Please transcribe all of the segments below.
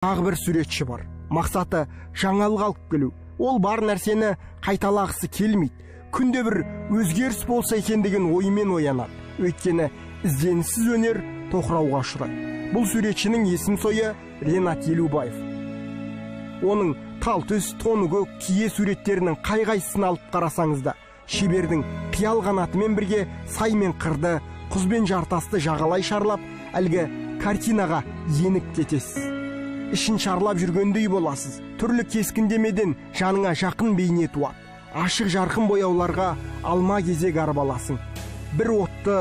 Тағы бір суретші бар. Мақсаты жаңалық алып келу. Ол бар нәрсені қайталағысы келмейді. Күнде бір өзгеріс болса екен деген оймен оянады. Өйткені ізденіссіз өнер тоқырауға ұшырайды. Бұл суретшінің есім сойы Ренат Елубаев. Оның тал түс, тоны көк, кие суреттерінің қай-қайсысын алып қарасаңыз да, шебердің қиял қанатымен бірге сай мен қырды, құз бен жартасты жағалай шарлап, әлгі картинаға еніп кетесіз. Ішін шарлап жүргендей боласыз. Түрлі кескіндемеден жаныңа жақын бейне туады. Ашық жарқын бояуларға алма кезек арбаласың. Бір отты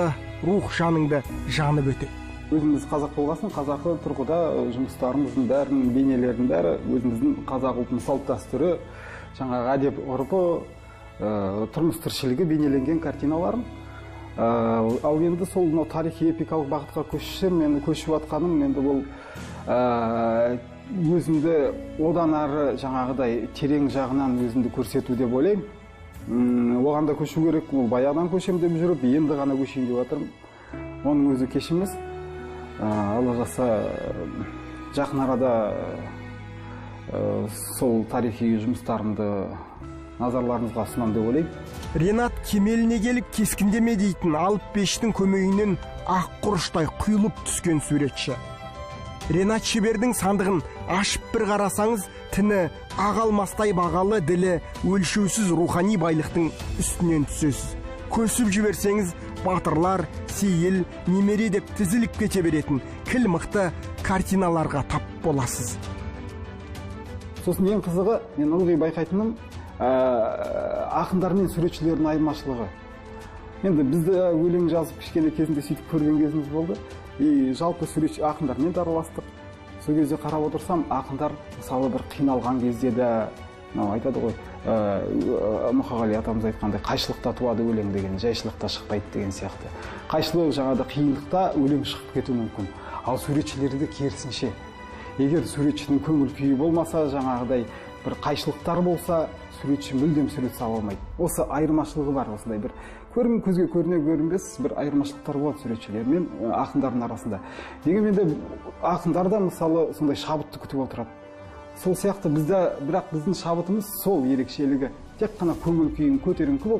рух жаныңды жанып өтеді. Өзіміз қазақ болғасын, қазақы тұрғыда жұмыстарымыздың бәрінің, бейнелердің бәрі өзіміздің қазақ ұлтының салт дәстүрі, жаңағы әдеп ғұрпы, тұрмыс тіршілігі бейнеленген картиналарым. Ал енді сол мынау тарихи эпикалық бағытқа көшсем, мен көшіп жатқаным енді бұл өзімді одан ары жаңағыдай терең жағынан өзімді көрсету деп ойлаймын. Оған да көшу керек, ол баяғыдан көшем деп жүріп, енді ғана көшейін деп жатырмын. Оның өзі кеш емес. Алла жазса, жақын арада сол тарихи жұмыстарымды назарларыңызға ұсынамын деп ойлаймын. Ренат кемеліне келіп кескіндеме дейтін алып пештің көмейінен ақ құрыштай құйылып түскен суретші. Ренат шебердің сандығын ашып бір қарасаңыз, тіні ақ алмастай бағалы, ділі өлшеусіз рухани байлықтың үстінен түсесіз. Көсіп жіберсеңіз, батырлар, сейіл, немере деп тізіліп кете беретін кіл мықты картиналарға тап боласыз. Сосын ең қызығы, мен ылғи байқайтыным, ақындар мен суретшілердің айырмашылығы. Енді бізді өлең жазып кішкене кезінде сөйтіп көрген кезіміз болды. И жалпы суретші ақындармен де араластық. Сол кезде қарап отырсам, ақындар мысалы бір қиналған кезде де, мынау айтады ғой, Мұқағали атамыз айтқандай, қайшылықта туады өлең деген, жайшылықта шықпайды деген сияқты. Қайшылық жаңағыдай қиындықта өлең шығып кетуі мүмкін. Ал суретшілерде керісінше. Егер суретшінің көңіл күйі болмаса, жаңағыдай бір қайшылықтар болса, суретші мүлдем сурет сала алмайды. Осы айырмашылығы бар, осындай бір көзге көріне көрінбес бір айырмашылықтар болады суретшілер мен ақындардың арасында. Дегенмен де ақындар да мысалы сондай шабытты күтіп отырады. Сол сияқты бізде, бірақ біздің шабытымыз сол ерекшелігі. Тек қана көңіл күйің көтеріңкі болған.